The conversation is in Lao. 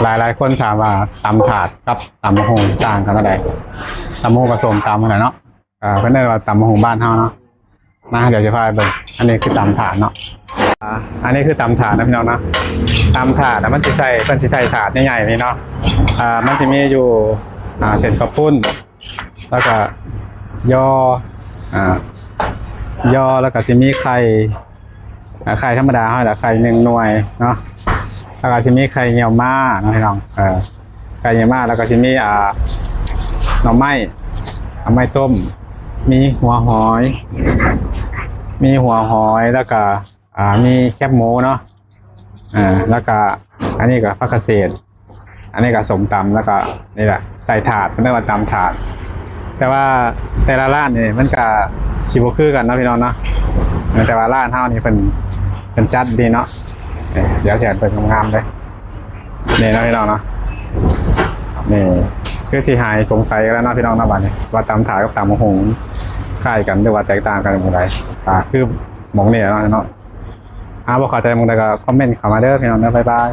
ຫຼາຍໆຄົນຖາມວ່າຕຳຖາດກັບຕຳບັກຫຸ່ງຕ່າງກັນແນວໃດ? ຕຳບັກຫຸ່ງກໍສົ້ມຕຳຫັ້ນແຫຼະເນາະ. ເອີ ເພິ່ນເອີ້ນວ່າຕຳບັກຫຸ່ງບ້ານເຮົາເນາະ. ມາ ດຽວຊິພາໄປເບິ່ງ. ອັນນີ້ຄືຕຳຖາດເນາະ. ອ່າ ອັນນີ້ຄືຕຳຖາດນະພີ່ນ້ອງເນາະ. ຕຳຖາດນະ ມັນຊິໃສ່ ເພິ່ນຊິໃສ່ຖາດໃຫຍ່ໆນີ້ເນາະ. ອ່າ ມັນຊິມີຢູ່ ອ່າ ເສັ້ນເຂົ້າປຸ້ນ ແລ້ວກໍຍໍ ອ່າ ຍໍ ແລ້ວກໍຊິມີໄຂ່ ອ່າ ໄຂ່ທຳມະດາເຮົາແຫຼະ ໄຂ່ໜຶ່ງໜ່ວຍເນາະ. ແລ້ວກໍຊິມີໄຂ່ເຫຍື້ອມ້າເນາະພີ່ນ້ອງ. ເອີ ໄຂ່ເຫຍື້ອມ້າ ແລ້ວກໍຊິມີ ອ່າ ໜໍ່ໄມ້ ໜໍ່ໄມ້ຕົ້ມ ມີຫົວຫອຍ ມີຫົວຫອຍ ແລ້ວກໍ ອ່າ ມີແຄບໝູເນາະ. ເອີ ແລ້ວກໍອັນນີ້ກໍຜັກກະເສດ ອັນນີ້ກໍສົ້ມຕຳ ແລ້ວກໍນີ້ແຫຼະ ໃສ່ຖາດ ເພິ່ນເອີ້ນວ່າຕຳຖາດ. ແຕ່ວ່າແຕ່ລະຮ້ານນີ້ມັນກໍຊິບໍ່ຄືກັນເນາະພີ່ນ້ອງເນາະ. ເອີ ແຕ່ວ່າຮ້ານເຮົານີ້ເພິ່ນ ເພິ່ນຈັດດີເນາະ. ເອີ ດຽວຊິໃຫ້ເບິ່ງງາມໆເລີຍ. ນີ້ເນາະພີ່ນ້ອງເນາະ. ນີ້ຄືຊິຫາຍສົງໄສກັນແລ້ວເນາະພີ່ນ້ອງເນາະ. ບາດນີ້ວ່າຕຳຖາດກັບຕຳບັກຫຸ່ງຄ້າຍກັນ ຫຼືວ່າແຕກຕ່າງກັນໝ່ອງໃດ? ອ່າ ຄືໝ່ອງນີ້ແຫຼະເນາະ. ອ່າ ບໍ່ເຂົ້າໃຈໝ່ອງໃດກໍຄອມເມັນເຂົ້າມາເດີພີ່ນ້ອງເດີ. ບາຍບາຍ.